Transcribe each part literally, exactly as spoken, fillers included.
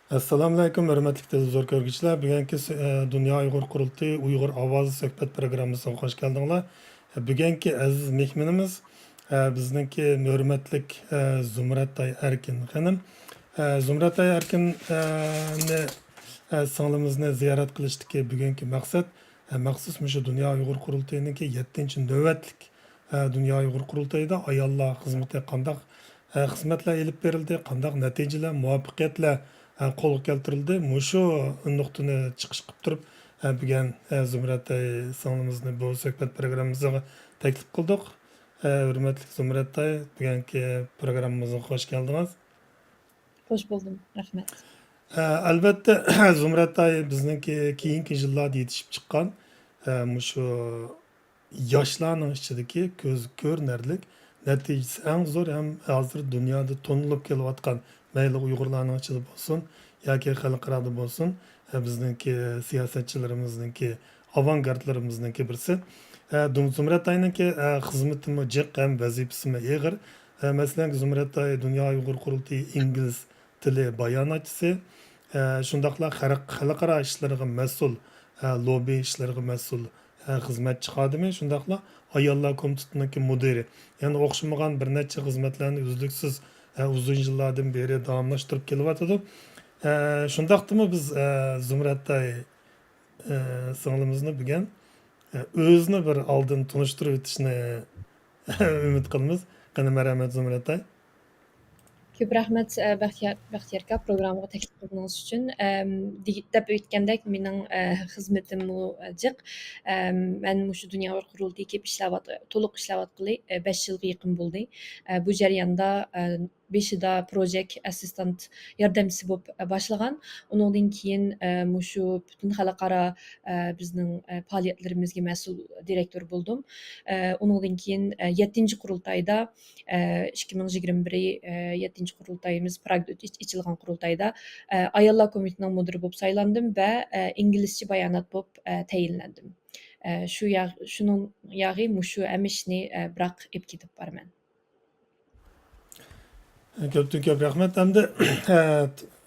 ئەسسالامۇئەلەيكۇم، ھۆرمەتلىك تېلېۋىزور كۆرگۈچىلەر. بۈگۈنكى سۆ-، ئە، دۇنيا ئۇيغۇر قۇرۇلتىيى ئۇيغۇر ئاۋازى سۆھبەت پروگراممىسىغا خوش كەلدىڭلار. بۈگۈنكى ئەزىز مېھمىنىمىز، ئە، بىزنىڭكى ھۆرمەتلىك، ئە، زۇمرەتئاي ئەركىن خېنىم. ئە، زۇمرەتئاي ئەركىن، ئە، نى، ئە، سىڭلىمىزنى زىيارەت قىلىشتىكى بۈگۈنكى مەقسەت، ئە، مەخسۇس مۇشۇ دۇنيا ئۇيغۇر قۇرۇلتىيىنىڭكى يەتتىنچى نۆۋەتلىك، ئە، دۇنيا ئۇيغۇر قۇرۇلتىيىدا ئاياللار خىزمىتى قانداق، ئە، خىزمەتلەر ئېلىپ بېرىلدى، قانداق نەتىجىلەر، مۇۋەپپەقىيەتلەر، ئە، قولغا كەلتۈرۈلدى. مۇشۇ نۇقتىنى چىقىش قىلىپ تۇرۇپ، ئە، بۈگۈن، ئە، زۇمرەتئاي سىڭلىمىزنى بۇ سۆھبەت پروگراممىسىغا تەكلىپ قىلدۇق. ئە، ھۆرمەتلىك زۇمرەتئاي، بۈگۈنكى پروگراممىمىزغا خوش كەلدىڭىز. خوش بولدۇم، رەھمەت. ئە، ئەلۋەتتە، زۇمرەتئاي بىزنىڭكى كېيىنكى يىللاردا يېتىشىپ چىققان، ئە، مۇشۇ ياشلارنىڭ ئىچىدىكى كۆز كۆرۈنەرلىك نەتىجىسى ئەڭ زور ھەم ھازىر دۇنيادا تونۇلۇپ كېلىۋاتقان، مەيلى ئۇيغۇرلارنىڭ ئىچىدە بولسۇن ياكى خەلقئارادا بولسۇن، ئە، بىزنىڭكى سىياسەتچىلىرىمىزنىڭكى، ئاۋانگارتلىرىمىزنىڭكى بىرسى. ئە، دۇ-، زۇمرەتئاينىڭكى، ئە، خىزمىتىمۇ جىق ھەم ۋەزىپىسىمۇ ئېغىر. ئە، مەسىلەن، زۇمرەتئاي دۇنيا ئۇيغۇر قۇرۇلتىيى ئىنگلىز تىلى باياناتچىسى، ئە، شۇنداقلا خەلق-، خەلقئارا ئىشلىرىغا مەسئۇل، ئە، لوببى ئىشلىرىغا مەسئۇل، ئە، خىزمەتچى خادىمى، شۇنداقلا ئاياللار كومىتېتىنىڭكى مۇدىرى. يەنە ئوخشىمىغان بىر نەچچە خىزمەتلەرنى ئۈزلۈكسىز، ئە، ئۇزۇن يىللاردىن بېرى داۋاملاشتۇرۇپ كېلىۋاتىدۇ. ئە، شۇنداقتىمۇ بىز، ئە، زۇمرەتئاي، ئە، سىڭلىمىزنى بۈگۈن، ئە، ئۆزىنى بىر ئالدىن تونۇشتۇرۇپ ئۆتۈشنى ئۈمىد قىلىمىز. قېنى، مەرھەمەت، زۇمرەتئاي. كۆپ رەھمەت، ئە، بەختىيار، بەختىيار ئاكا، پروگراممىغا تەكلىپ قىلغىنىڭىز ئۈچۈن. ئەم، دېگ-، دەپ ئۆتكەندەك، مېنىڭ، ئە، خىزمىتىممۇ جىق. ئەم، مەن مۇشۇ دۇنيا ئۇيغۇر قۇرۇلتىيىغا كېلىپ ئىشلەۋات-، تولۇق ئىشلەۋاتقىلى، ئە، بەش يىلغا يېقىن بولدى. ئە، بۇ جەرياندا، ئە، بېشىدا پروجېكت ئەسسىستانت ياردەمچىسى بولۇپ، ئە، باشلىغان. ئۇنىڭدىن كېيىن، ئە، مۇشۇ پۈتۈن خەلقئارا، ئە، بىزنىڭ، ئە، پائالىيەتلىرىمىزگە مەسئۇل دىرېكتور بولدۇم. ئە، ئۇنىڭدىن كېيىن، ئە، يەتتىنچى قۇرۇلتايدا، ئىككى مىڭ يىگىرمە بىر، ئە، يەتتىنچى قۇرۇلتايىمىز پراگدا ئېچ-، ئېچىلغان قۇرۇلتايدا، ئە، ئاياللار كومىتېتىنىڭ مۇدىرى بولۇپ سايلاندىم ۋە، ئە، ئىنگلىزچە بايانات بولۇپ، ئە، تەيىنلەندىم. ئە، شۇ ياغ-، شۇنىڭ ياغى مۇشۇ ھەممە ئىشنى، ئە، بىراق ئېلىپ كېتىپ بارىمەن. كۆپتىن كۆپ رەھمەت. ئەمدى، ئە،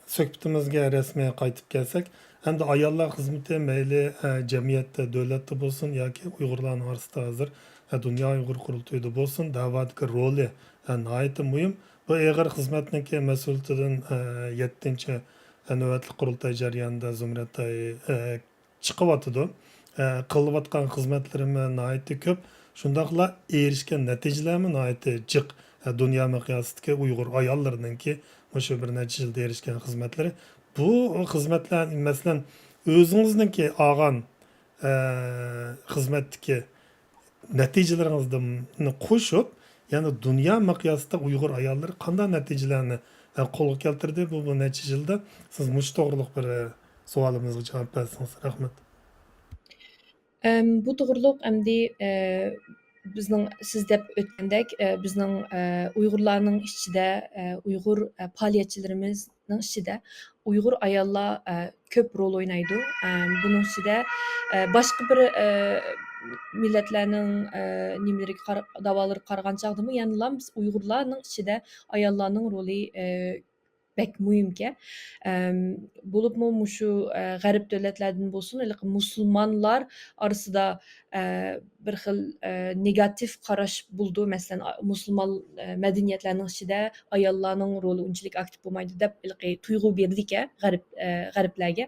سۆھبىتىمىزگە رەسمىي قايتىپ كەلسەك، ئەمدى ئاياللار خىزمىتى مەيلى، ئە، جەمئىيەتتە، دۆلەتتە بولسۇن ياكى ئۇيغۇرلارنىڭ ئارىسىدا ھازىر، ئە، دۇنيا ئۇيغۇر قۇرۇلتىيىدا بولسۇن، دەۋادىكى رولى، ئە، ناھايىتى مۇھىم. بۇ ئېغىر خىزمەتنىڭكى مەسئۇلىيىتىدىن، ئە، يەتتىنچى، ئە، نۆۋەتلىك قۇرۇلتاي جەريانىدا زۇمرەتئاي، ئە، چىقىۋاتىدۇ. ئە، قىلىۋاتقان خىزمەتلىرىمۇ ناھايىتى كۆپ. شۇنداقلا ئېرىشكەن نەتىجىلەرمۇ ناھايىتى جىق. ئە، دۇنيا مىقياسىدىكى ئۇيغۇر ئاياللىرىنىڭكى مۇشۇ بىر نەچچە يىلدا ئېرىشكەن خىزمەتلىرى. بۇ خىزمەتلەر، مەسىلەن، ئۆزىڭىزنىڭكى ئالغان، ئە، خىزمەتتىكى نەتىجىلىرىڭىزنى قوشۇپ، يەنى دۇنيا مىقياسىدا ئۇيغۇر ئاياللىرى قانداق نەتىجىلەرنى، ئە، قولغا كەلتۈردى بۇ، بۇ نەچچە يىلدا؟ سىز مۇشۇ توغرىلىق بىر، ئە، سوئالىمىزغا جاۋاب بەرسىڭىز. رەھمەت. ئەم، بۇ توغرۇلۇق ئەمدى، ئە، بىزنىڭ سىز دەپ ئۆتكەندەك، ئە، بىزنىڭ، ئە، ئۇيغۇرلارنىڭ ئىچىدە، ئە، ئۇيغۇر، ئە، پائالىيەتچىلىرىمىزنىڭ ئىچىدە ئۇيغۇر ئاياللار، ئە، كۆپ رول ئوينايدۇ. ئە، بۇنىڭ ئىچىدە، ئە، باشقا بىر، ئە، مىللەتلەرنىڭ، ئە، نېمىلىرىگە قارا-، داۋالىرىغا قارىغان چاغدىمۇ يەنىلا بىز ئۇيغۇرلارنىڭ ئىچىدە ئاياللارنىڭ رولى، ئە، بەك مۇھىمكەن. ئەم، بولۇپمۇ مۇشۇ، ئە، غەرب دۆلەتلەردىن بولسۇن، ھېلىقى مۇسۇلمانلار ئارىسىدا، ئە، بىر خىل، ئە، نېگاتىپ قاراش بولىدۇ. مەسىلەن، ئا-، مۇسۇلمان، ئە، مەدەنىيەتلەرنىڭ ئىچىدە ئاياللارنىڭ رولى ئۇنچىلىك ئاكتىپ بولمايدۇ دەپ ھېلىقى تۇيغۇ بېرىدىكەن غەرب، ئە، غەربلەرگە.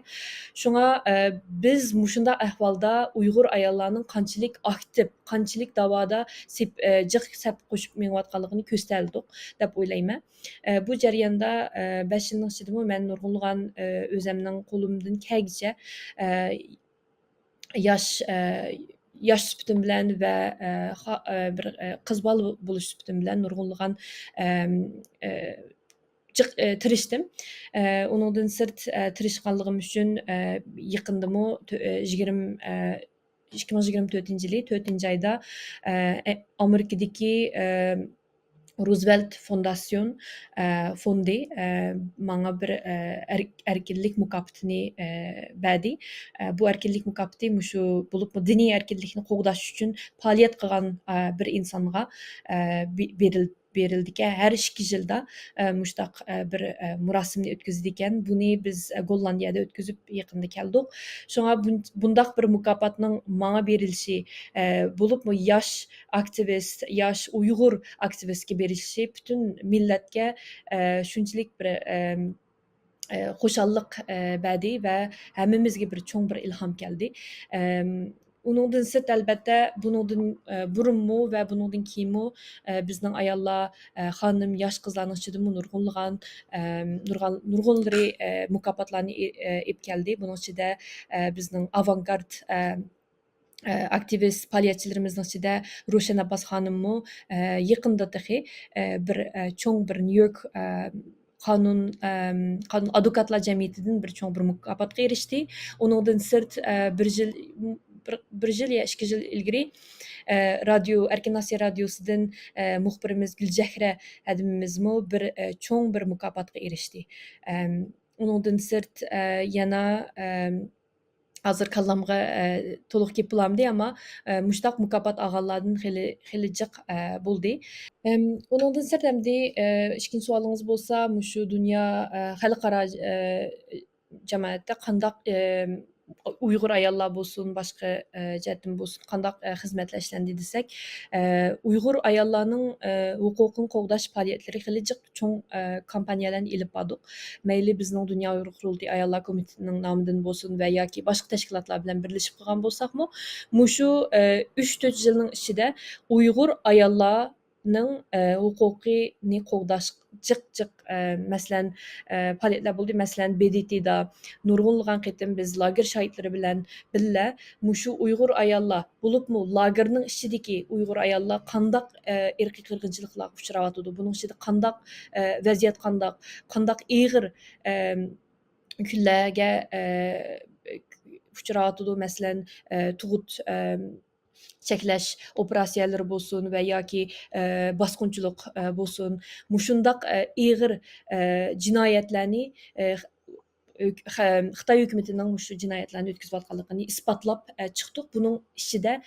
شۇڭا، ئە، بىز مۇشۇنداق ئەھۋالدا ئۇيغۇر ئاياللارنىڭ قانچىلىك ئاكتىپ، قانچىلىك داۋادا سېپ-، ئە، جىق سەپ قوشۇپ مېڭىۋاتقانلىقىنى كۆرسىتەلىدۇق دەپ ئويلايمەن. ئە، بۇ جەرياندا، ئە، بەش يىلنىڭ ئىچىدىمۇ مەن نۇرغۇنلىغان، ئە، ئۆزەمنىڭ قولۇمدىن كەلگىچە، ئە، ياش، ئە، ياش سۈپىتىم بىلەن ۋە، ئە، خا-، ئە، بىر، ئە، قىز بالا بولۇش سۈپىتىم بىلەن نۇرغۇنلىغان، ئەم، ئە، جىق، ئە، تىرىشتىم. ئە، ئۇنىڭدىن سىرت، ئە، تىرىشقانلىقىم ئۈچۈن، ئە، يېقىندىمۇ تۆ-، ئە، يىگىرمە، ئە، ئىككى مىڭ يىگىرمە تۆتىنچى يىلى تۆتىنچى ئايدا، ئە، ئە، ئامېرىكىدىكى، ئە، روزۋېلت فونداتسىيون، ئە، فوندى، ئە، ماڭا بىر، ئە، ئەر-، ئەركىنلىك مۇكاپاتىنى، ئە، بەردى. ئە، بۇ ئەركىنلىك مۇكاپاتى مۇشۇ بولۇپمۇ دىنىي ئەركىنلىكنى قوغداش ئۈچۈن پائالىيەت قىلغان، ئە، بىر ئىنسانغا، ئە، بې-، بېرىل-، بېرىلىدىكەن. ھەر ئىككى يىلدا، ئە، مۇشۇنداق، ئە، بىر، ئە، مۇراسىمنى ئۆتكۈزىدىكەن. بۇنى بىز، ئە، گوللاندىيەدە ئۆتكۈزۈپ يېقىندا كەلدۇق. شۇڭا بۇن-، بۇنداق بىر مۇكاپاتنىڭ ماڭا بېرىلىشى، ئە، بولۇپمۇ ياش ئاكتىۋىست، ياش ئۇيغۇر ئاكتىۋىستكە بېرىلىشى پۈتۈن مىللەتكە، ئە، شۇنچىلىك بىر، ئەم، ئە، خۇشاللىق، ئە، بەردى ۋە ھەممىمىزگە بىر چوڭ بىر ئىلھام كەلدى. ئەم، ئۇنىڭدىن سىرت، ئەلبەتتە، بۇنىڭدىن، ئە، بۇرۇنمۇ ۋە بۇنىڭدىن كېيىنمۇ، ئە، بىزنىڭ ئاياللار، ئە، خانىم، ياش قىزلارنىڭ ئىچىدىمۇ نۇرغۇنلىغان، ئەم، نۇرغان-، نۇرغۇنلىرى، ئە، مۇكاپاتلارنى ئى-، ئە، ئېلىپ كەلدى. بۇنىڭ ئىچىدە، ئە، بىزنىڭ ئاۋانگارد، ئە، ئە، ئاكتىۋىست پائالىيەتچىلىرىمىزنىڭ ئىچىدە روشەن ئابباس خانىممۇ، ئە، يېقىندا تېخى، ئە، بىر، ئە، چوڭ بىر نيۇ يورك، ئە، قانۇن، ئەم، قانۇن ئادۋوكاتلار جەمئىيىتىدىن بىر چوڭ بىر مۇكاپاتقا ئېرىشتى. ئۇنىڭدىن سىرت، ئە، بىر يىل، بىر، بىر يىل يا ئىككى يىل ئىلگىرى، ئە، رادىيو، ئەركىن ئاسىيا رادىيوسىدىن، ئە، مۇخبىرىمىز گۈلچېھرە ھەدىمىمىزمۇ بىر، ئە، چوڭ بىر مۇكاپاتقا ئېرىشتى. ئەم، ئۇنىڭدىن سىرت، ئە، يەنە، ئەم، ھازىر كاللامغا، ئە، تولۇق كېلىپ بولالمىدى، ئەمما، ئە، مۇشۇنداق مۇكاپات ئالغانلاردىن خېلى، خېلى جىق، ئە، بولدى. ئەم، ئۇنىڭدىن سىرت ئەمدى، ئە، ئىككىنچى سوئالىڭىز بولسا، مۇشۇ دۇنيا، ئە، خەلقئارا، ئە، جامائەتتە قانداق، ئە، ئۇيغۇر ئاياللار بولسۇن، باشقا، ئە، جەھەتتىن بولسۇن، قانداق، ئە، خىزمەتلەر ئىشلەندى دېسەك، ئە، ئۇيغۇر ئاياللارنىڭ، ئە، ھوقۇقىنى قوغداش پائالىيەتلىرى خېلى جىق چوڭ، ئە، كامپانىيەلەرنى ئېلىپ باردۇق. مەيلى بىزنىڭ دۇنيا ئۇيغۇر قۇرۇلتىيى ئاياللار كومىتېتىنىڭ نامىدىن بولسۇن ۋە ياكى باشقا تەشكىلاتلار بىلەن بىرلىشىپ قىلغان بولساقمۇ، مۇشۇ، ئە، ئۈچ تۆت يىلنىڭ ئىچىدە ئۇيغۇر ئاياللارنىڭ، ئە، ھوقۇقىنى قوغداش جىق جىق، ئە، مەسىلەن، ئە، پائالىيەتلەر بولدى. مەسىلەن، بې دې تېدا نۇرغۇنلىغان قېتىم بىز لاگېر شاھىتلىرى بىلەن بىللە مۇشۇ ئۇيغۇر ئاياللار، بولۇپمۇ لاگېرنىڭ ئىچىدىكى ئۇيغۇر ئاياللار قانداق، ئە، ئىرقىي قىرغىنچىلىقلارغا ئۇچراۋاتىدۇ، بۇنىڭ ئىچىدە قانداق، ئە، ۋەزىيەت قانداق، قانداق ئېغىر، ئەم، كۈنلەرگە، ئە، ئۇچراۋاتىدۇ. مەسىلەن، ئە، تۇغۇت، ئەم، چەكلەش ئوپېراتسىيەلىرى بولسۇن ۋە ياكى، ئە، باسقۇنچىلىق، ئە، بولسۇن، مۇشۇنداق، ئە، ئېغىر، ئە، جىنايەتلەرنى، ئە، خ-، خە-، خىتاي ھۆكۈمىتىنىڭ مۇشۇ جىنايەتلەرنى ئۆتكۈزۈۋاتقانلىقىنى ئىسپاتلاپ، ئە، چىقتۇق. بۇنىڭ ئىچىدە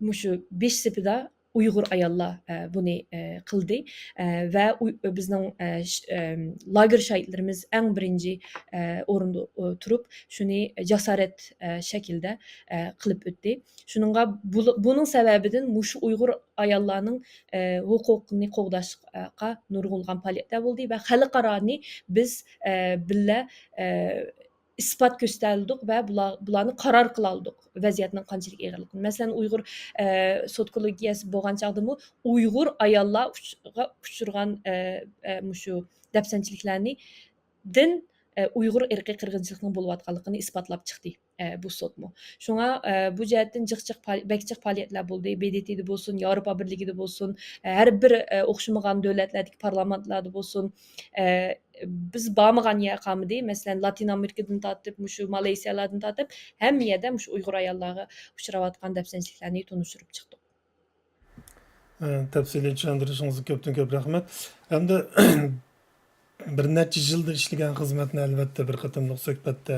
مۇشۇ بېش سېپىدە ئۇيغۇر ئاياللار، ئە، بۇنى، ئە، قىلدى. ئە، ۋە ئۇي-، بىزنىڭ، ئە، ش-، ئەم، لاگېر شاھىتلىرىمىز ئەڭ بىرىنچى، ئە، ئورۇندا، ئۇ، تۇرۇپ، شۇنى جاسارەت، ئە، شەكلىدە، ئە، قىلىپ ئۆتتى. شۇنىڭغا بۇل-، بۇنىڭ سەۋەبىدىن مۇشۇ ئۇيغۇر ئاياللارنىڭ، ئە، ھوقۇقىنى قوغداشقا نۇرغۇنلىغان پائالىيەتلەر بولدى ۋە خەلقئارانى بىز، ئە، بىللە، ئە، ئىسپات كۆرسىتەلىدۇق ۋە بۇلار، بۇلارنى قارار قىلالىدۇق، ۋەزىيەتنىڭ قانچىلىك ئېغىرلىقىنى. مەسىلەن، ئۇيغۇر، ئە، سوتكولوگىيەسى بولغان چاغدىمۇ ئۇيغۇر ئاياللار ئۇچ-، ئۇچرىغان، ئە، ئە، مۇشۇ دەپسەندىچىلىكلەرنى دىن، ئە، ئۇيغۇر ئىرقىي قىرغىنچىلىقنىڭ بولۇۋاتقانلىقىنى ئىسپاتلاپ چىقتى، ئە، بۇ سوتمۇ. شۇڭا، ئە، بۇ جەھەتتىن جىق جىق پائال-، بەك جىق پائالىيەتلەر بولدى. بې دې تېدا بولسۇن، ياۋروپا بىرلىكىدە بولسۇن، ئە، ھەر بىر، ئە، ئوخشىمىغان دۆلەتلەردىكى پارلامېنتلاردا بولسۇن، ئە، بىز بارمىغان يەر قالمىدى. مەسىلەن، لاتىن ئامېرىكىدىن تارتىپ، مۇشۇ مالايسىيالاردىن تارتىپ، ھەممە يەردە مۇشۇ ئۇيغۇر ئاياللارغا ئۇچراۋاتقان دەپسەندىچىلىكلەرنى تونۇشتۇرۇپ چىقتۇق. ئە، تەپسىلىي چۈشەندۈرۈشىڭىزگە كۆپتىن كۆپ رەھمەت. ئەمدى بىر نەچچە يىلدا ئىشلىگەن خىزمەتنى، ئەلۋەتتە، بىر قېتىملىق سۆھبەتتە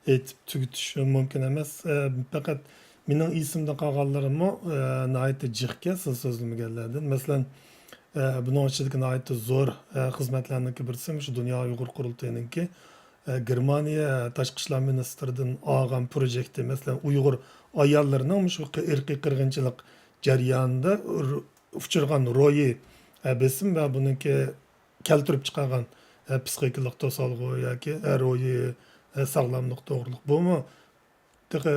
ئېيتىپ تۈگىتىش مۇمكىن ئەمەس. ئە، پەقەت مېنىڭ ئېسىمدە قالغانلىرىمۇ، ئە، ناھايىتى جىقكەن سىز سۆزلىمىگەنلەردىن. مەسىلەن، ئە، بۇنىڭ ئىچىدىكى ناھايىتى زور، ئە، خىزمەتلەرنىڭكى بىرسى مۇشۇ دۇنيا ئۇيغۇر قۇرۇلتىيىنىڭكى، ئە، گېرمانىيە تاشقى ئىشلار مىنىستىرىدىن ئالغان پروژېكتى، مەسىلەن، ئۇيغۇر ئاياللىرىنىڭ مۇشۇ قى-، ئىرقىي قىرغىنچىلىق جەريانىدا ر-، ئۇچرىغان روھىي، ئە، بېسىم ۋە بۇنىڭكى كەلتۈرۈپ چىقارغان، ئە، پسىخىكىلىق توسالغۇ ياكى، ئە، روھىي، ئە، ساغلاملىق توغرۇلۇق. بۇمۇ تېخى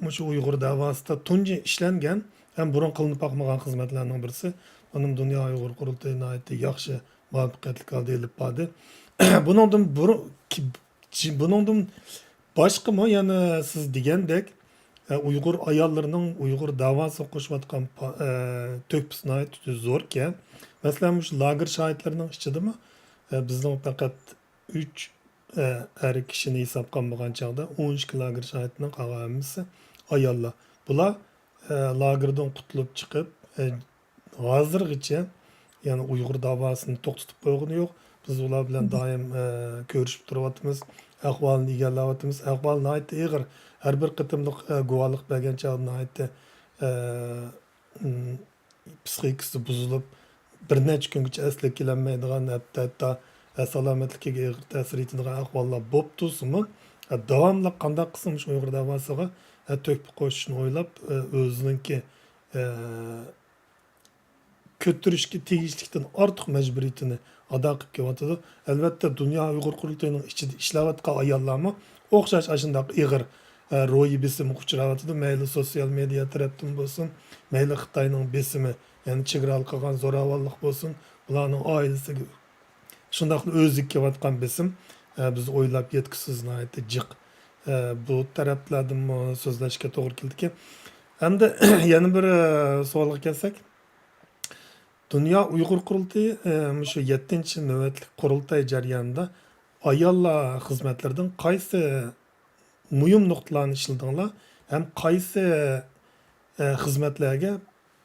مۇشۇ ئۇيغۇر دەۋاسىدا تۇنجى ئىشلەنگەن ھەم بۇرۇن قىلىنىپ باقمىغان خىزمەتلەرنىڭ بىرسى. ئۇنىمۇ دۇنيا ئۇيغۇر قۇرۇلتىيى ناھايىتى ياخشى، مۇۋەپپەقىيەتلىك ھالدا ئېلىپ باردى. بۇنىڭدىن بۇرۇن، بۇنىڭدىن باشقىمۇ يەنە سىز دېگەندەك، ئە، ئۇيغۇر ئاياللىرىنىڭ ئۇيغۇر دەۋاسىغا قوشۇۋاتقان پا-، ئە، تۆھپىسى ناھايىتى زوركەن. مەسىلەن، مۇشۇ لاگېر شاھىتلىرىنىڭ ئىچىدىمۇ، ئە، بىزنىڭ پەقەت ئۈچ، ئە، ئەر كىشىنى ھېسابقا ئالمىغان چاغدا ئون ئىككى لاگېر شاھىتىنىڭ قالغان ھەممىسى ئاياللار. بۇلار، ئە، لاگېردىن قۇتۇلۇپ چىقىپ، ئە، ھازىرغىچە يەنى ئۇيغۇر داۋاسىنى توختىتىپ قويغىنى يوق. بىز ئۇلار بىلەن دائىم، ئە، كۆرۈشۈپ تۇرۇۋاتىمىز. ئەھۋالىنى ئىگىلەۋاتىمىز. ئەھۋالى ناھايىتى ئېغىر. ھەر بىر قېتىملىق، ئە، گۇۋاھلىق بەرگەن چاغدا ناھايىتى، ئە، م، پسىخىكىسى بۇزۇلۇپ، بىر نەچچە كۈنگىچە ئەسلىگە كېلەلمەيدىغان، ھەتتا، ھەتتا، ئە، سالامەتلىكىگە ئېغىر تەسىر يېتىدىغان ئەھۋاللار بولۇپ تۇرسىمۇ، ئە، داۋاملىق قانداق قىلسا مۇشۇ ئۇيغۇر دەۋاسىغا، ئە، تۆھپە قوشۇشنى ئويلاپ، ئە، ئۆزىنىڭكى، ئە، كۆتۈرۈشكە تېگىشلىكتىن ئارتۇق مەجبۇرىيىتىنى ئادا قىلىپ كېلىۋاتىدۇ. ئەلۋەتتە، دۇنيا ئۇيغۇر قۇرۇلتىيىنىڭ ئىچىدە ئىشلەۋاتقان ئاياللارمۇ ئوخشاش ئاشۇنداق ئېغىر، ئە، روھىي بېسىمغا ئۇچراۋاتىدۇ. مەيلى سوتسىيال مېدىيا تەرەپتىن بولسۇن، مەيلى خىتاينىڭ بېسىمى، يەنى چېگرا ھالقىغان زوراۋانلىق بولسۇن، بۇلارنىڭ ئائىلىسىگە شۇنداقلا ئۆزىگە كېلىۋاتقان بېسىم، ئە، بىز ئويلاپ يەتكۈسىز ناھايىتى جىق. ئە، بۇ تەرەپلەردىنمۇ سۆزلەشكە توغرا كېلىدىكەن. ئەمدى يەنە بىر، ئە، سوئالغا كەلسەك، دۇنيا ئۇيغۇر قۇرۇلتىيى، ئە، مۇشۇ يەتتىنچى نۆۋەتلىك قۇرۇلتاي جەريانىدا ئاياللار خىزمەتلىرىدىن قايسى مۇھىم نۇقتىلارنى ئىشلىدىڭلار ھەم قايسى، ئە، خىزمەتلەرگە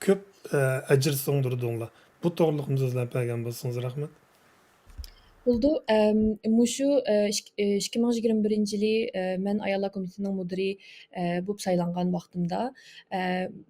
كۆپ، ئە، ئەجىر سىڭدۈردۈڭلار؟ بۇ توغرىلىقمۇ سۆزلەپ بەرگەن بولسىڭىز رەھمەت. بولىدۇ. ئەم، مۇشۇ، ئە، ئىك-، ئە، ئىككى مىڭ يىگىرمە بىرىنچى يىلى، ئە، مەن ئاياللار كومىتېتىنىڭ مۇدىرى، ئە، بولۇپ سايلانغان ۋاقتىمدا، ئە،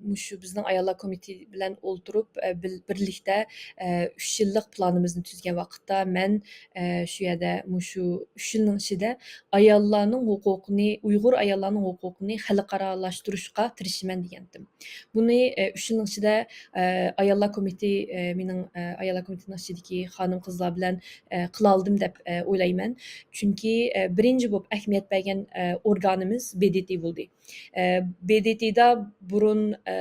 مۇشۇ بىزنىڭ ئاياللار كومىتېتى بىلەن ئولتۇرۇپ، ئە، بىل-، بىرلىكتە، ئە، ئۈچ يىللىق پىلانىمىزنى تۈزگەن ۋاقىتتا مەن، ئە، شۇ يەردە مۇشۇ ئۈچ يىلنىڭ ئىچىدە ئاياللارنىڭ ھوقۇقىنى، ئۇيغۇر ئاياللارنىڭ ھوقۇقىنى خەلقئارالاشتۇرۇشقا تىرىشىمەن دېگەنتىم. بۇنى، ئە، ئۈچ يىلنىڭ ئىچىدە، ئە، ئاياللار كومىتېتى، ئە، مېنىڭ، ئە، ئاياللار كومىتېتىنىڭ ئىچىدىكى خانىم-قىزلار بىلەن، ئە، قىلالىدىم دەپ، ئە، ئويلايمەن. چۈنكى، ئە، بىرىنچى بولۇپ ئەھمىيەت بەرگەن، ئە، ئورگانىمىز ب د ت بولدى. ئە، ب د ت دا بۇرۇن، ئە،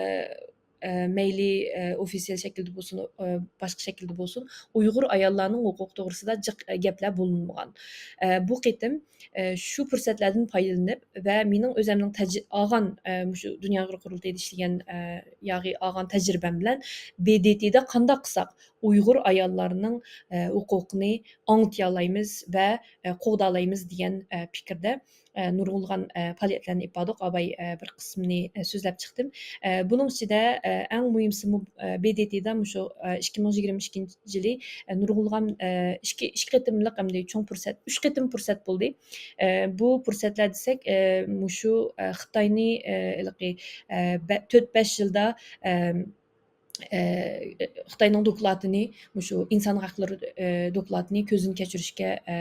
ئە، مەيلى، ئە، ئوفىتسىيال شەكىلدە بولسۇن، ئە، باشقا شەكىلدە بولسۇن، ئۇيغۇر ئاياللارنىڭ ھوقۇقى توغرىسىدا جىق، ئە، گەپلەر بولۇنمىغان. ئە، بۇ قېتىم، ئە، شۇ پۇرسەتلەردىن پايدىلىنىپ ۋە مېنىڭ ئۆزۈمنىڭ تەج-، ئالغان، ئە، مۇشۇ دۇنيا ئۇيغۇر قۇرۇلتىيىدا ئىشلىگەن، ئە، ياغى ئالغان تەجرىبەم بىلەن ب د ت دا قانداق قىلساق ئۇيغۇر ئاياللارنىڭ، ئە، ھوقۇقىنى ئاڭلىتالايمىز ۋە، ئە، قوغدالايمىز دېگەن، ئە، پىكىردە، ئە، نۇرغۇنلىغان، ئە، پائالىيەتلەرنى ئېلىپ باردۇق. ئاباي، ئە، بىر قىسمىنى، ئە، سۆزلەپ چىقتىم. ئە، بۇنىڭ ئىچىدە، ئە، ئەڭ مۇھىمسىمۇ، ئە، ب د ت دا مۇشۇ، ئە، ئىككى مىڭ يىگىرمە ئىككىنچى يىلى، ئە، نۇرغۇنلىغان، ئە، ئىككى، ئىككى قېتىملىق ئەمدى چوڭ پۇرسەت، ئۈچ قېتىم پۇرسەت بولدى. ئە، بۇ پۇرسەتلەر دېسەك، ئە، مۇشۇ، ئە، خىتاينى، ئە، ھېلىقى، ئە، بە-، تۆت، بەش يىلدا، ئە، ئە، خىتاينىڭ دوكلاتىنى، مۇشۇ ئىنسان ھەقلىرى، ئە، دوكلاتىنى كۆزدىن كەچۈرۈشكە، ئە،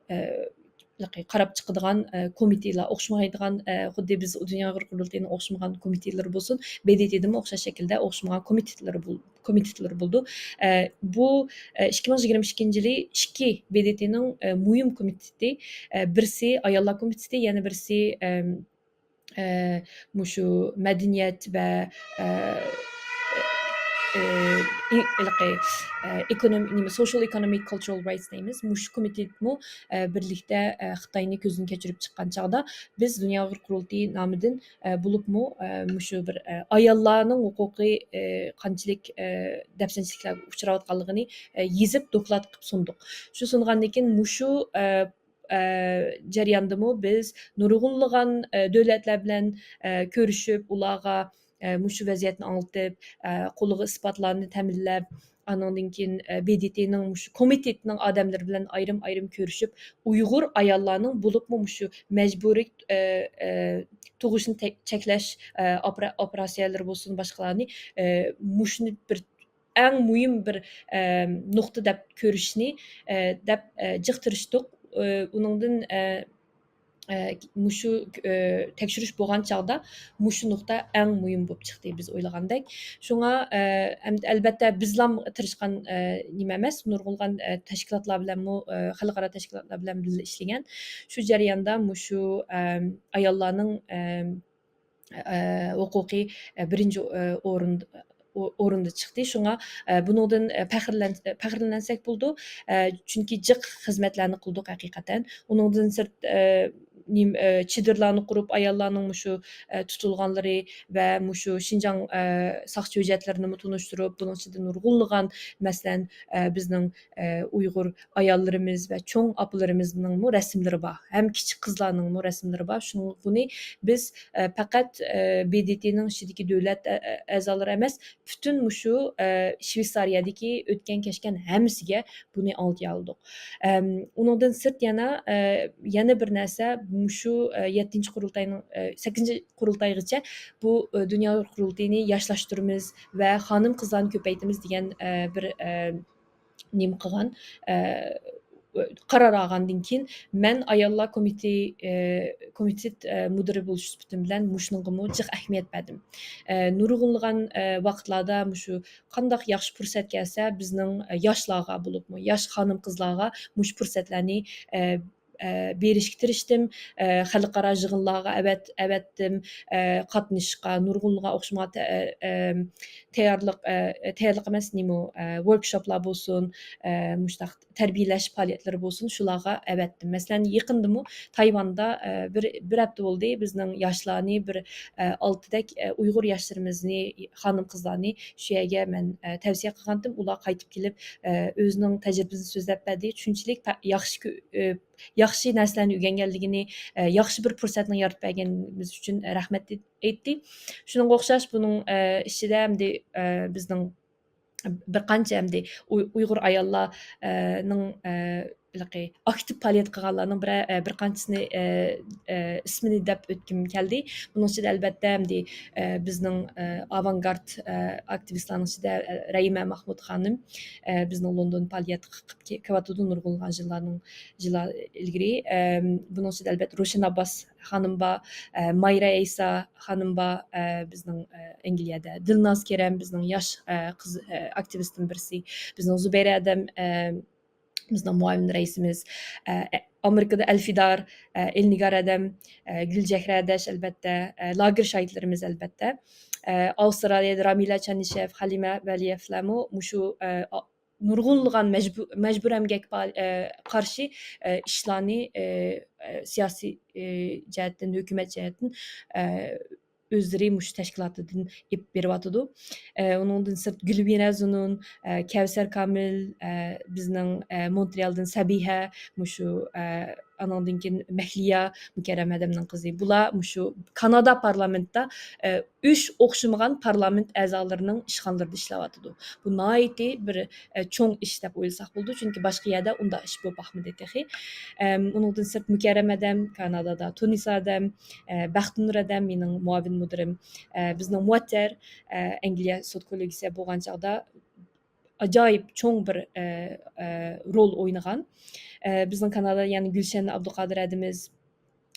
ئە، قاراپ چىقىدىغان، ئە، كومىتېتلار ئوخشىمايدىغان، ئە، خۇددى بىز دۇنيا ئۇيغۇر قۇرۇلتىيىنىڭ ئوخشىمىغان كومىتېتلىرى بولسۇن، ب د ت دىمۇ ئوخشاش شەكىلدە ئوخشىمىغان كومىتېتلىرى بول-، كومىتېتلىرى بولىدۇ. ئە، بۇ، ئە، ئىككى مىڭ يىگىرمە ئىككىنچى يىلى ئىككى ب د ت نىڭ، ئە، مۇھىم كومىتېتى، ئە، بىرسى ئاياللار كومىتېتى، يەنە بىرسى، ئەم، ئە، مۇشۇ مەدەنىيەت ۋە، ئە، ئە، ئى-، ھېلىقى، ئە، ئېكونوم-، نېمە، سوشىيال ئېكونومىك كالچۇرال رايتس دەيمىز. مۇشۇ كومىتېتمۇ، ئە، بىرلىكتە، ئە، خىتاينى كۆزدىن كەچۈرۈپ چىققان چاغدا، بىز دۇنيا ئۇيغۇر قۇرۇلتىيى نامىدىن، ئە، بولۇپمۇ، ئە، مۇشۇ بىر، ئە، ئاياللارنىڭ ھوقۇقى، ئە، قانچىلىك، ئە، دەپسەندىچىلىكلەرگە ئۇچراۋاتقانلىقىنى، ئە، يېزىپ دوكلات قىلىپ سۇندۇق. شۇ سۇنغاندىن كېيىن مۇشۇ، ئە، ئە، جەرياندىمۇ بىز نۇرغۇنلىغان، ئە، دۆلەتلەر بىلەن، ئە، كۆرۈشۈپ، ئۇلارغا، ئە، مۇشۇ ۋەزىيەتنى ئاڭلىتىپ، ئە، قولىغا ئىسپاتلارنى تەمىنلەپ، ئانىڭدىن كېيىن، ئە، ب د ت نىڭ مۇشۇ كومىتېتىنىڭ ئادەملىرى بىلەن ئايرىم-ئايرىم كۆرۈشۈپ، ئۇيغۇر ئاياللارنىڭ بولۇپمۇ مۇشۇ مەجبۇرىي، ئە، ئە، تۇغۇشنى تەك-، چەكلەش، ئە، ئاپېرا-، ئاپېراتسىيەلىرى بولسۇن، باشقىلارنى، ئە، مۇشۇنى بىر ئەڭ مۇھىم بىر، ئە، نۇقتا دەپ كۆرۈشنى، ئە، دەپ، ئە، جىق تىرىشتۇق. ئە، ئۇنىڭدىن، ئە، ئە، مۇشۇ، ئە، تەكشۈرۈش بولغان چاغدا مۇشۇ نۇقتا ئەڭ مۇھىم بولۇپ چىقتى، بىز ئويلىغاندەك. شۇڭا، ئە، ئەم-، ئەلبەتتە، بىزلام تىرىشقان، ئە، نېمە ئەمەس، نۇرغۇنلىغان، ئە، تەشكىلاتلار بىلەنمۇ، ئە، خەلقئارا تەشكىلاتلار بىلەن بىللە ئىشلىگەن. شۇ جەرياندا مۇشۇ، ئەم، ئاياللارنىڭ، ئەم، ئە، ھوقۇقى، ئە، بىرىنچى، ئە، ئورۇن-، ئو-، ئورۇندا چىقتى. شۇڭا، ئە، بۇنىڭدىن، ئە، پەخىرلەن-، پەخىرلەنسەك بولىدۇ. ئە، چۈنكى جىق خىزمەتلەرنى قىلدۇق ھەقىقەتەن. ئۇنىڭدىن سىرت، ئە، نېم-، ئە، چېدىرلارنى قۇرۇپ، ئاياللارنىڭ مۇشۇ، ئە، تۇتۇلغانلىرى ۋە مۇشۇ شىنجاڭ، ئە، ساقچى ھۆججەتلىرىنىمۇ تونۇشتۇرۇپ، بۇنىڭ ئىچىدە نۇرغۇنلىغان، مەسىلەن، ئە، بىزنىڭ، ئە، ئۇيغۇر ئاياللىرىمىز ۋە چوڭ ئاپىلىرىمىزنىڭمۇ رەسىملىرى بار، ھەم كىچىك قىزلارنىڭمۇ رەسىملىرى بار. شۇڭا بۇنى بىز، ئە، پەقەت، ئە، ب د ت نىڭ ئىچىدىكى دۆلەت، ئە، ئە، ئەزالىرى ئەمەس، پۈتۈن مۇشۇ، ئە، شۋېتسارىيەدىكى ئۆتكەن كەچكەن ھەممىسىگە بۇنى ئاڭلىتالىدۇق. ئەم، ئۇنىڭدىن سىرت يەنە، ئە، يەنە بىر نەرسە، مۇشۇ، ئە، يەتتىنچى قۇرۇلتاينىڭ، ئە، سەككىزىنچى قۇرۇلتايغىچە بۇ، ئە، دۇنيا ئۇيغۇر قۇرۇلتىيىنى ياشلاشتۇرىمىز ۋە خانىم-قىزلارنى كۆپەيتىمىز دېگەن، ئە، بىر، ئە، نېمە قىلغان، ئە، قارار ئالغاندىن كېيىن، مەن ئاياللار كومىتېتى، ئە، كومىتېت، ئە، مۇدىرى بولۇش سۈپىتىم بىلەن مۇشۇنىڭغىمۇ جىق ئەھمىيەت بەردىم. ئە، نۇرغۇنلىغان، ئە، ۋاقىتلاردا مۇشۇ قانداق ياخشى پۇرسەت كەلسە، بىزنىڭ، ئە، ياشلارغا بولۇپمۇ ياش خانىم-قىزلارغا مۇشۇ پۇرسەتلەرنى، ئە، ئە، بېرىشكە تىرىشتىم. ئە، خەلقئارا يىغىنلارغا ئەۋەت-، ئەۋەتتىم. ئە، قاتنىشىشقا، نۇرغۇنلىغان ئوخشىمىغان تە-، ئە، ئەم، تەييارلىق، ئە، تەييارلىق ئەمەس، نېمە ئۇ، ئە، ۋوركشوپلار بولسۇن، ئە، مۇشۇنداق تەربىيەلەش پائالىيەتلىرى بولسۇن، شۇلارغا ئەۋەتتىم. مەسىلەن، يېقىندىمۇ تايۋاندا، ئە، بىر، بىر ھەپتە بولدى، بىزنىڭ ياشلارنى بىر، ئە، ئالتىدەك، ئە، ئۇيغۇر ياشلىرىمىزنى، خانىم-قىزلارنى شۇ يەرگە مەن، ئە، تەۋسىيە قىلغانتىم. ئۇلار قايتىپ كېلىپ، ئە، ئۆزىنىڭ تەجرىبىسىنى سۆزلەپ بەردى. شۇنچىلىك پە-، ياخشى كۆ-، ئە، ياخشى نەرسىلەرنى ئۆگەنگەنلىكىنى، ئە، ياخشى بىر پۇرسەتنى يارىتىپ بەرگىنىمىز ئۈچۈن رەھمەت ئېيتتى. شۇنىڭغا ئوخشاش بۇنىڭ، ئە، ئىچىدە ئەمدى، ئە، بىزنىڭ بىر قانچە ئەمدى ئۇي-، ئۇيغۇر ئاياللار، ئە، نىڭ، ئە، ھېلىقى ئاكتىپ پائالىيەت قىلغانلارنىڭ بىرە-، ئە، بىر قانچىسىنى، ئە، ئە، ئىسمىنى دەپ ئۆتكۈم كەلدى. بۇنىڭ ئىچىدە ئەلبەتتە ئەمدى، ئە، بىزنىڭ، ئە، ئاۋانگارد، ئە، ئاكتىۋىستلارنىڭ ئىچىدە، ئە، رەھىمە مەھمۇد خانىم، ئە، بىزنىڭ لوندون پائالىيەت قىلىپ كېلىۋاتىدۇ نۇرغۇنلىغان يىللارنىڭ، يىللار ئىلگىرى. ئەم، بۇنىڭ ئىچىدە ئەلبەتتە روشەن ئابباس خانىم بار، ئە، مايرا ئەيسا خانىم بار، ئە، بىزنىڭ، ئە، ئەنگلىيەدە دىلناز كېرەم، بىزنىڭ ياش، ئە، قىز، ئە، ئاكتىۋىستتىن بىرسى، بىزنىڭ زۇبەيرە ئادەم، ئە، بىزنىڭ مۇئاۋىن رەئىسىمىز، ئە، ئامېرىكىدا ئەلفىدار، ئە، ئېلنىگار ئادەم، ئە، گۈلچېھرە ئاداش ئەلبەتتە، ئە، لاگېر شاھىتلىرىمىز ئەلبەتتە، ئە، ئاۋسترالىيەدە رامىلە چانىشېف، خەلىمە ۋەلىيېۋلارمۇ مۇشۇ، ئە، ئا-، نۇرغۇنلىغان مەجبۇ-، مەجبۇرىي ئەمگەك پائال-، ئە، قارشى، ئە، ئىشلارنى، ئە، ئە، سىياسىي، ئە، جەھەتتىن، ھۆكۈمەت جەھەتتىن، ئە، ئۆزلىرى مۇشۇ تەشكىلاتىدىن ئېلىپ بېرىۋاتىدۇ. ئە، ئۇنىڭدىن سىرت گۈلۋىرە زۇنۇن، ئە، كەۋسەر كامىل، ئە، بىزنىڭ، ئە، مونترېئالدىن سەبىھە، مۇشۇ، ئە، ئانىڭدىن كېيىن مەھلىيا مۇكەررەم ئادەمنىڭ قىزى. بۇلار مۇشۇ كانادا پارلامېنتتا، ئە، ئۈچ ئوخشىمىغان پارلامېنت ئەزالىرىنىڭ ئىشخانىلىرىدا ئىشلەۋاتىدۇ. بۇ ناھايىتى بىر، ئە، چوڭ ئىش دەپ ئويلىساق بولىدۇ، چۈنكى باشقا يەردە ئۇنداق ئىش بولۇپ باقمىدى تېخى. ئەم، ئۇنىڭدىن سىرت مۇكەررەم ئادەم كانادادا، تۇنىسا ئادەم، ئە، بەختىنۇر ئادەم مېنىڭ مۇئاۋىن مۇدىرىم، ئە، بىزنىڭ مۇئەتتەر، ئە، ئەنگلىيە سوت كوللېگىيىسى بولغان چاغدا ئاجايىپ چوڭ بىر، ئە، ئە، رول ئوينىغان. ئە، بىزنىڭ كانادادا يەنە گۈلشەن ئابدۇقادىر ھەدىمىز،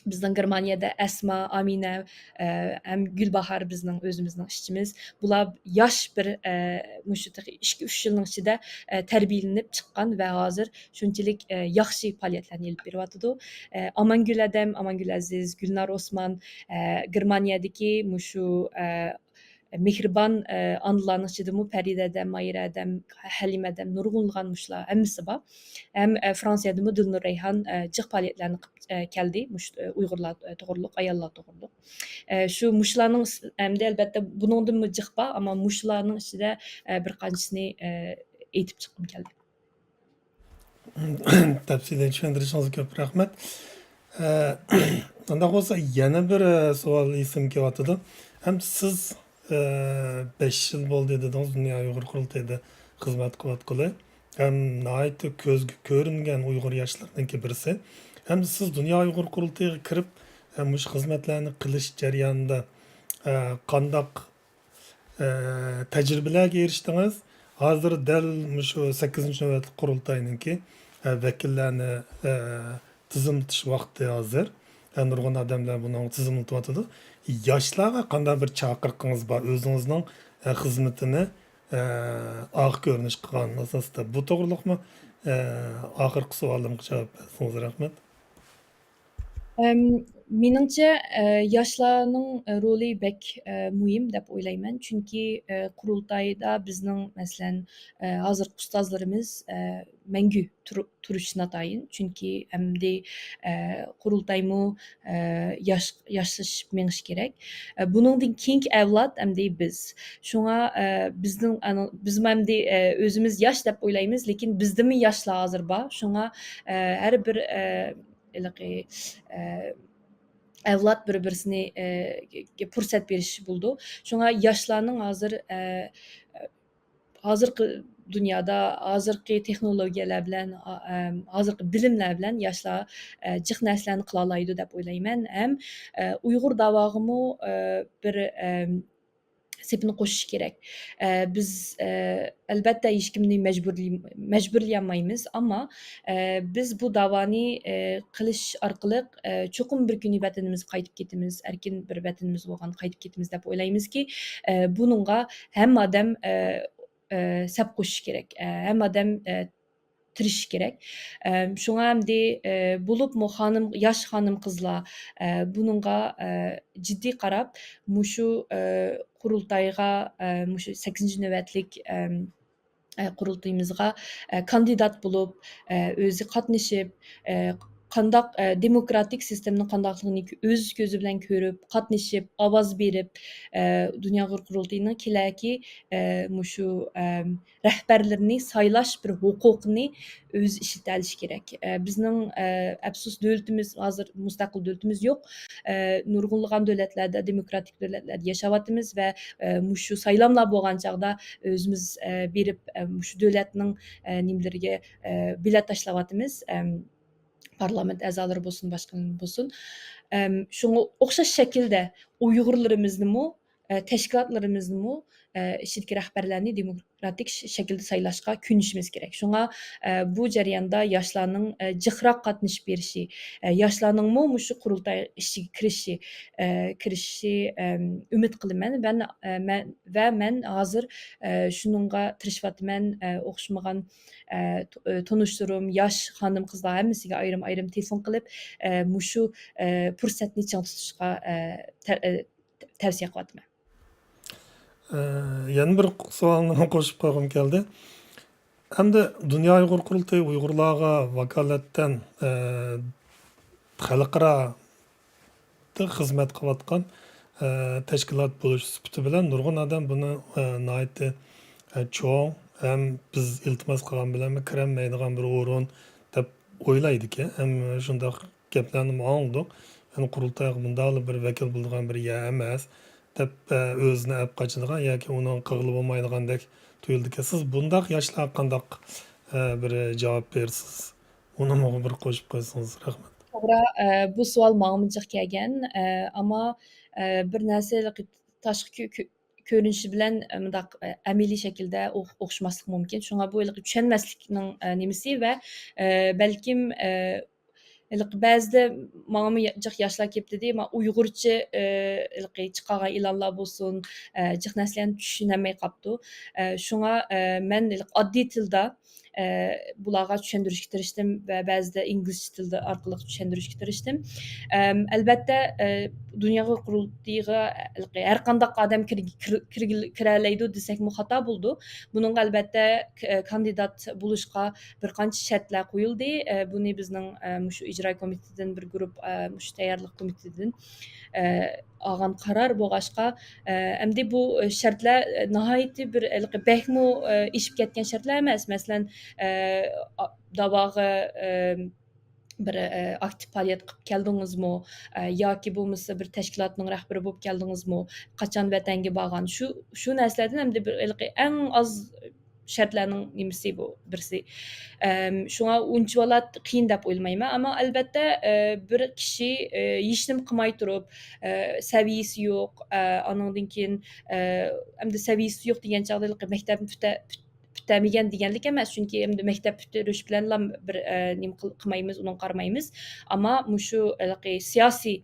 بىزنىڭ گېرمانىيەدە ئەسما، ئامىنە، ئە، ھەم گۈلباھار بىزنىڭ ئۆزىمىزنىڭ ئىشچىمىز. بۇلار ياش بىر، ئە، مۇشۇ تېخى ئىككى، ئۈچ يىلنىڭ ئىچىدە، ئە، تەربىيەلىنىپ چىققان ۋە ھازىر شۇنچىلىك، ئە، ياخشى پائالىيەتلەرنى ئېلىپ بېرىۋاتىدۇ. ئە، ئامانگۈل ئادەم، ئامانگۈل ئەزىز، گۈلنار ئوسمان، ئە، گېرمانىيەدىكى مۇشۇ، ئە، مېھرىبان، ئە، ئانىلارنىڭ ئىچىدىمۇ پەرىدە ئادەم، مايرا ئادەم، ھەلىمە ئادەم، نۇرغۇنلىغان مۇشۇلار ھەممىسى بار. ھەم، ئە، فرانسىيەدىمۇ دىلنۇر رەيھان، ئە، جىق پائالىيەتلەرنى قىلىپ، ئە، كەلدى، مۇشۇ، ئە، ئۇيغۇرلار، ئە، توغرۇلۇق، ئاياللار توغرۇلۇق. ئە، شۇ مۇشۇلارنىڭ ئىس-، ئەمدى ئەلبەتتە بۇنىڭدىنمۇ جىق بار، ئەمما مۇشۇلارنىڭ ئىچىدە، ئە، بىر قانچىسىنى، ئە، ئېيتىپ چىققۇم كەلدى. تەپسىلىي چۈشەندۈرۈشىڭىزگە كۆپ رەھمەت. ئە، ئۇنداق بولسا يەنە بىر، ئە، سوئال ئېسىمگە كېلىۋاتىدۇ. ھەم سىز، ئە، بەش يىل بولدى دېدىڭىز دۇنيا ئۇيغۇر قۇرۇلتىيىدا خىزمەت قىلىۋاتقىلى. ھەم ناھايىتى كۆزگە كۆرۈنگەن ئۇيغۇر ياشلىرىنىڭكى بىرسى. ھەم سىز دۇنيا ئۇيغۇر قۇرۇلتىيىغا كىرىپ، ئە، مۇشۇ خىزمەتلەرنى قىلىش جەريانىدا، ئە، قانداق ئە، تەجرىبىلەرگە ئېرىشتىڭىز. ھازىر دەل مۇشۇ سەككىزىنچى نۆۋەتلىك قۇرۇلتاينىڭكى، ئە، ۋەكىللەرنى، ئە، تىزىملىتىش ۋاقتى ھازىر. ئە، نۇرغۇن ئادەملەر بۇنى تىزىملىتىۋاتىدۇ. ياشلارغا قانداق بىر چاقىرىقىڭىز بار؟ ئۆزىڭىزنىڭ، ئە، خىزمىتىنى، ئە، ئاق كۆرۈنۈش قىلغان ئاساستا. بۇ توغرۇلۇقمۇ، ئە، ئاخىرقى سوئالىمغا جاۋاب بەرسىڭىز رەھمەت. ئەم، مېنىڭچە، ئە، ياشلارنىڭ، ئە، رولى بەك، ئە، مۇھىم دەپ ئويلايمەن. چۈنكى، ئە، قۇرۇلتايدا بىزنىڭ، مەسىلەن، ئە، ھازىرقى ئۇستازلىرىمىز، ئە، مەڭگۈ تۇر-، تۇرۇشى ناتايىن. چۈنكى ئەمدى، ئە، قۇرۇلتايمۇ، ئە، ياش-، ياشلىشىپ مېڭىشى كېرەك. ئە، بۇنىڭدىن كېيىنكى ئەۋلاد ئەمدى بىز. شۇڭا، ئە، بىزنىڭ ئانا-، بىزمۇ ئەمدى، ئە، ئۆزىمىز ياش دەپ ئويلايمىز، لېكىن بىزدىمۇ ياشلار ھازىر بار. شۇڭا، ئە، ھەر بىر، ئە، ھېلىقى، ئە، ئەۋلاد بىر-بىرسىنى، ئە، پۇرسەت بېرىش بولىدۇ. شۇڭا ياشلارنىڭ ھازىر، ئە، ھازىرقى دۇنيادا ھازىرقى تېخنولوگىيەلەر بىلەن، ئا-، ئەم، ھازىرقى بىلىملەر بىلەن ياشلار، ئە، جىق نەرسىلەرنى قىلالايدۇ دەپ ئويلايمەن. ھەم، ئە، ئۇيغۇر داۋاغىمۇ، ئە، بىر، ئەم، سېپىنى قوشۇش كېرەك. ئە، بىز، ئە، ئەلبەتتە ھېچكىمنى مەجبۇرلىي-، مەجبۇرلىيالمايمىز، ئەمما، ئە، بىز بۇ داۋانى، ئە، قىلىش ئارقىلىق، ئە، چوقۇم بىر كۈنى ۋەتىنىمىزگە قايتىپ كېتىمىز، ئەركىن بىر ۋەتىنىمىز بولغانغا قايتىپ كېتىمىز دەپ ئويلايمىزكى، ئە، بۇنىڭغا ھەممە ئادەم، ئە، ئە، سەپ قوشۇش كېرەك. ئە، ھەممە ئادەم، ئە، تىرىشىش كېرەك. ئەم، شۇڭا ئەمدى، ئە، بولۇپمۇ خانىم، ياش خانىم-قىزلار، ئە، بۇنىڭغا، ئە، جىددىي قاراپ، مۇشۇ، ئە، قۇرۇلتايغا، ئە، مۇشۇ سەككىزىنچى نۆۋەتلىك، ئەم، ئە، قۇرۇلتىيىمىزغا، ئە، كاندىدات بولۇپ، ئە، ئۆزى قاتنىشىپ، ئە، قانداق، ئە، دېموكراتىك سىستېمىنىڭ قانداقلىقىنى كۆ-، ئۆز كۆزى بىلەن كۆرۈپ، قاتنىشىپ، ئاۋاز بېرىپ، ئە، دۇنيا ئۇيغۇر قۇرۇلتىيىنىڭ كېلەكى، ئە، مۇشۇ، ئەم، رەھبەرلىرىنى سايلاش بىر ھوقۇقىنى ئۆزى ئىشلىتەلىشى كېرەك. ئە، بىزنىڭ، ئە، ئەپسۇس، دۆلىتىمىز ھازىر مۇستەقىل دۆلىتىمىز يوق. ئە، نۇرغۇنلىغان دۆلەتلەردە، دېموكراتىك دۆلەتلەردە ياشاۋاتىمىز ۋە، ئە، مۇشۇ سايلاملار بولغان چاغدا ئۆزىمىز، ئە، بېرىپ، ئە، مۇشۇ دۆلەتنىڭ، ئە، نېمىلىرىگە، ئە، بېلەت تاشلاۋاتىمىز. ئەم، پارلامېنت ئەزالىرى بولسۇن، باشقىلار بولسۇن. ئەم، شۇڭا ئوخشاش شەكىلدە ئۇيغۇرلىرىمىزنىمۇ، ئە، تەشكىلاتلىرىمىزنىمۇ، ئە، ئىچىدىكى رەھبەرلەرنى دېموكراتىك ش-، شەكىلدە سايلاشقا كۆنۈشىمىز كېرەك. شۇڭا، ئە، بۇ جەرياندا ياشلارنىڭ، ئە، جىقراق قاتنىشىپ بېرىشى، ئە، ياشلارنىڭمۇ مۇشۇ قۇرۇلتاي ئىچىگە كىرىشى، ئە، كىرىشىشى، ئەم، ئۈمىد قىلىمەن. مەن، ئە، مەن، ۋە مەن ھازىر، ئە، شۇنىڭغا تىرىشىۋاتىمەن. ئە، ئوخشىمىغان، ئە، تو-، ئە، تونۇشلىرىم، ياش خانىم-قىزلار ھەممىسىگە ئايرىم-ئايرىم تېلېفون قىلىپ، ئە، مۇشۇ، ئە، پۇرسەتنى چىڭ تۇتۇشقا، ئە، تە-، ئە، تەۋسىيە قىلىۋاتىمەن. ئە، يەنە بىر سوئالنى قوشۇپ قويغۇم كەلدى. ئەمدى دۇنيا ئۇيغۇر قۇرۇلتىيى ئۇيغۇرلارغا ۋاكالەتەن، ئە، خەلقئارادا خىزمەت قىلىۋاتقان، ئە، تەشكىلات بولۇش سۈپىتى بىلەن نۇرغۇن ئادەم بۇنى، ئە، ناھايىتى، ئە، چوڭ ھەم بىز ئىلتىماس قىلغان بىلەنمۇ كىرەلمەيدىغان بىر ئورۇن دەپ ئويلايدىكەن. ھەم شۇنداق گەپلەرنىمۇ ئاڭلىدۇق. يەنى قۇرۇلتايغا مۇنداقلا بىر ۋەكىل بولىدىغان بىر يەر ئەمەس دەپ، ئە، ئۆزىنى ئەپ قاچىدىغان ياكى ئۇنىڭ قىلغىلى بولمايدىغاندەك تۇيۇلىدىكەن. سىز بۇنداق ياشلارغا قانداق، ئە، بىر جاۋاب بېرىسىز؟ ئۇنىمۇ بىر قوشۇپ قويسىڭىز، رەھمەت. توغرا، ئە، بۇ سوئال ماڭىمۇ جىق كەلگەن. ئە، ئەمما، ئە، بىر نەرسە ھېلىقى تاشقى كۆ-، كۆ-، كۆرۈنۈشى بىلەن، ئە، مۇنداق، ئە، ئەمەلىي شەكىلدە ئوخ-، ئوخشىماسلىقى مۇمكىن. شۇڭا بۇ ھېلىقى چۈشەنمەسلىكنىڭ، ئە، نېمىسى ۋە، ئە، بەلكىم، ئە، ھېلىقى بەزىدە ماڭىمۇ يا-، جىق ياشلار كېلىپ دېدى، ما ئۇيغۇرچە، ئە، ھېلىقى چىقارغان ئېلانلار بولسۇن، ئە، جىق نەرسىلەرنى چۈشىنەلمەي قاپتۇ. ئە، شۇڭا، ئە، مەن ھېلىقى ئاددىي تىلدا، ئە، بۇلارغا چۈشەندۈرۈشكە تىرىشتىم ۋە بەزىدە ئىنگلىزچە تىلدا ئارقىلىق چۈشەندۈرۈشكە تىرىشتىم. ئەم، ئەلبەتتە، ئە، دۇنيا ئۇيغۇر قۇرۇلتىيىغا ھەر قانداق ئادەم كىر-، كىر-، كىرگىل-، كىرەلەيدۇ دېسەكمۇ خاتا بولىدۇ. بۇنىڭغا ئەلبەتتە ك-، كاندىدات بولۇشقا بىر قانچە شەرتلەر قويۇلدى. ئە، بۇنى بىزنىڭ، ئە، مۇشۇ ئىجرا كومىتېتىدىن بىر گۇرۇپ، ئە، مۇشۇ تەييارلىق كومىتېتىدىن، ئە، ئالغان قارار بولغاچقا، ئە، ئەمدى بۇ شەرتلەر، ئە، ناھايىتى بىر ھېلىقى بەكمۇ، ئە، ئېشىپ كەتكەن شەرتلەر ئەمەس. مەسىلەن، ئە، ئا-، داۋاغا، ئە، بىر، ئە، ئاكتىپ پائالىيەت قىلىپ كەلدىڭىزمۇ؟ ئە، ياكى بولمىسا بىر تەشكىلاتنىڭ رەھبىرى بولۇپ كەلدىڭىزمۇ؟ قاچان ۋەتەنگە بارغان؟ شۇ، شۇ نەرسىلەردىن ئەمدى بىر ھېلىقى ئەڭ ئاز شەرتلەرنىڭ نېمىسى بۇ بىرسى. ئەم، شۇڭا ئۇنچىۋالا قىيىن دەپ ئويلىمايمەن. ئەمما ئەلبەتتە، ئە، بىر كىشى، ئە، ھېچنېمە قىلماي تۇرۇپ، ئە، سەۋىيىسى يوق، ئە، ئانىڭدىن كېيىن، ئە، ئەمدى سەۋىيىسى يوق دېگەن چاغدا ھېلىقى مەكتەپنى پۈتە-، پۈت-، پۈتتۈرمىگەن دېگەنلىك ئەمەس، چۈنكى ئەمدى مەكتەپ پۈتتۈرۈش بىلەنلا بىر، ئە، نېمە قىل-، قىلمايمىز، ئۇنىڭغا قارىمايمىز. ئەمما مۇشۇ ھېلىقى سىياسىي،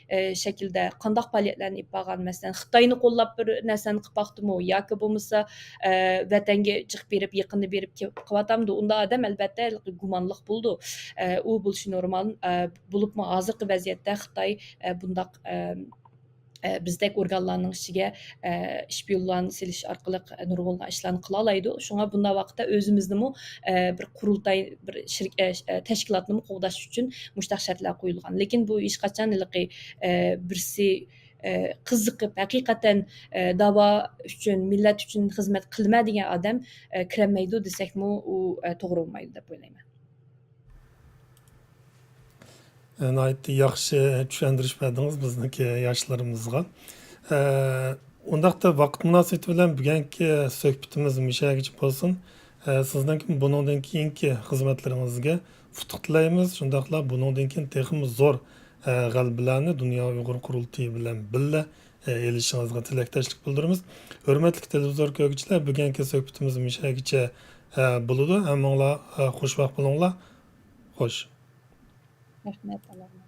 ئە، شەكىلدە قانداق پائالىيەتلەرنى ئېلىپ بارغان، مەسىلەن، خىتاينى قوللاپ بىر نەرسىلەرنى قىلىپ باقتىمۇ ياكى بولمىسا، ئە، ۋەتەنگە جىق بېرىپ، يېقىندا بېرىپ كېلىپ قىلىۋاتامدۇ؟ ئۇنداق ئادەم، ئەلبەتتە، ھېلىقى گۇمانلىق بولىدۇ. ئە، ئۇ بولۇشى نورمال. ئە، بولۇپمۇ ھازىرقى ۋەزىيەتتە خىتاي، ئە، بۇنداق، ئە، ئە، بىزدەك ئورگانلارنىڭ ئىچىگە، ئە، ئىشپىيونلارنى سېلىش ئارقىلىق نۇرغۇنلىغان ئىشلارنى قىلالايدۇ. شۇڭا بۇنداق ۋاقىتتا ئۆزىمىزنىمۇ، ئە، بىر قۇرۇلتاي، بىر شىرك-، ئە، ش-، ئە، تەشكىلاتنىمۇ قوغداش ئۈچۈن مۇشۇنداق شەرتلەر قويۇلغان. لېكىن بۇ ھېچقاچان ھېلىقى، ئە، بىرسى، ئە، قىزىقىپ، ھەقىقەتەن، ئە، داۋا ئۈچۈن، مىللەت ئۈچۈن خىزمەت قىلىمەن دېگەن ئادەم، ئە، كىرەلمەيدۇ دېسەكمۇ، ئۇ، ئە، توغرا بولمايدۇ دەپ ئويلايمەن. ناھايىتى ياخشى چۈشەندۈرۈش بەردىڭىز بىزنىڭكى ياشلىرىمىزغا. ئە، ئۇنداقتا ۋاقىت مۇناسىۋىتى بىلەن بۈگۈنكى سۆھبىتىمىز مۇشۇ يەرگىچە بولسۇن. ئە، سىزنىڭ بۇنىڭدىن كېيىنكى خىزمەتلىرىڭىزگە ئۇتۇق تىلەيمىز. شۇنداقلا بۇنىڭدىن كېيىن تېخىمۇ زور، ئە، غەلىبىلەرنى دۇنيا ئۇيغۇر قۇرۇلتىيى بىلەن بىللە، ئە، ئېلىشىڭىزغا تىلەكداشلىق بىلدۈرىمىز. ھۆرمەتلىك تېلېۋىزور كۆرگۈچىلەر، بۈگۈنكى سۆھبىتىمىز مۇشۇ يەرگىچە، ئە، بولىدۇ. ھەممىڭلار، ئە، خۇش ۋاقىت بولۇڭلار. خوش. رەھمەت، ئاللا.